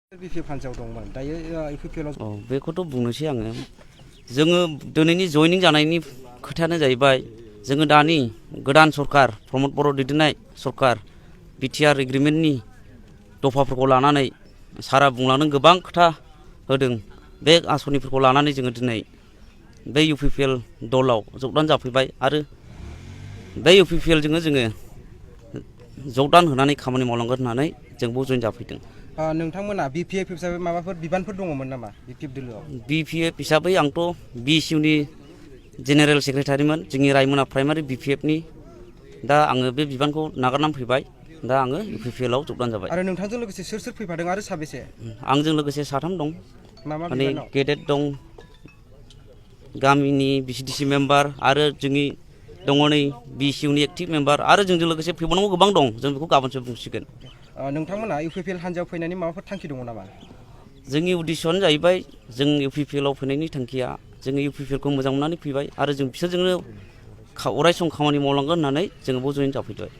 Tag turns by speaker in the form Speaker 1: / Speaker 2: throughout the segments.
Speaker 1: BPF हान्जायाव दंमोन दायो UPPL आव
Speaker 2: बेखौथ' बुंनोसै आङो जोङो दिनैनि जयनिं जानायनि खोथायानो जाहैबाय जोङो दानि गोदान सरकार प्रमद बर' दैदेननाय सरकार बिटिआर एग्रिमेन्टनि दफाफोरखौ लानानै सारा बुंलांनो गोबां खोथा होदों बे आसनिफोरखौ लानानै जोङो दिनै बे UPPL दलाव जगदान जाफैबाय आरो बे UPPL जोङो जगदान होनानै खामानि मावलांगोन होननानै जोंबो जइन जाफैदों।
Speaker 1: नोंथांमोना BPF हिसाबै माबाफोर बिबानफोर दङमोन नामा BPF दोलोआव?
Speaker 2: BPF हिसाबै आंथ' BSUनि जेनेरेल सेक्रेटारिमोन जोंनि रायमना प्राइमारि BPFनि दा आङो बे बिबानखौ नागारनानै फैबाय दा आङो UPPL आव जगदान जाबाय।
Speaker 1: आरो नोंथांजों लोगोसे सोर सोर फैफादों आरो साबेसे?
Speaker 2: आंजों लोगोसे साथाम दं
Speaker 1: मा
Speaker 2: माने
Speaker 1: बिबानाव?
Speaker 2: गेदेट दं गामिनि BCDC मेम्बार आरो जोंनि दङ नै BSUनि एक्टिभ मेम्बार आरो जोंजों लोगोसे फैबावनांगौ गोबां दं जों बेखौ गाबोनसो बुंसिगोन।
Speaker 1: नोंथांमोना UPPL हान्जायाव फैनायनि माबाफोर थांखि दङ नामा?
Speaker 2: जोंनि उद्देश्यआनो जाहैबाय जों UPPL आव फैनायनि थांखिया जोङो UPPL खौ मोजां मोननानै फैबाय आरो जों बिसोरजोंनो अरायसम खामानि मावलांगोन होननानै जोङो बेयाव जइन जाफैबाय।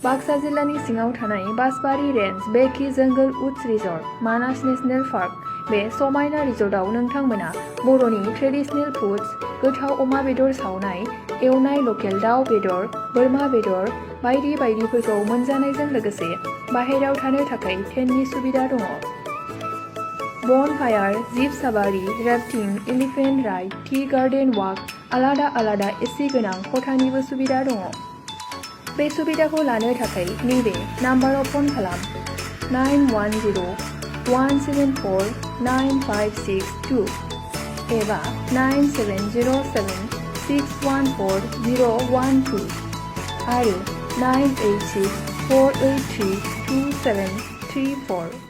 Speaker 3: बाक्सा जिल्लानि सिङाव थानाय बासबारि रेन्ज बेकि जंगल उड्स रिजर्ट मानास नेशनेल पार्क बे समायना रिजर्टआव नोंथांमोना बर'नि ट्रेडिशनेल फुड्स गोथाव अमा बेदर सावनाय एवनाय लकेल दाउ बेदर बोरमा बेदर बायदि बायदिफोरखौ मोनजानायजों लोगोसे बाहेरायाव थानो थाखाय टेन्टनि सुबिदा दङ। Bonfire jeep safari rafting elephant ride tea garden walk आलादा आलादा एसि गोनां खथानिबो सुबिदा दङ। बे सुबिदाखौ लानो थाखाय नैबे नाम्बाराव फन खालाम 9104974956 एबा 9707614012 आरो 98648327334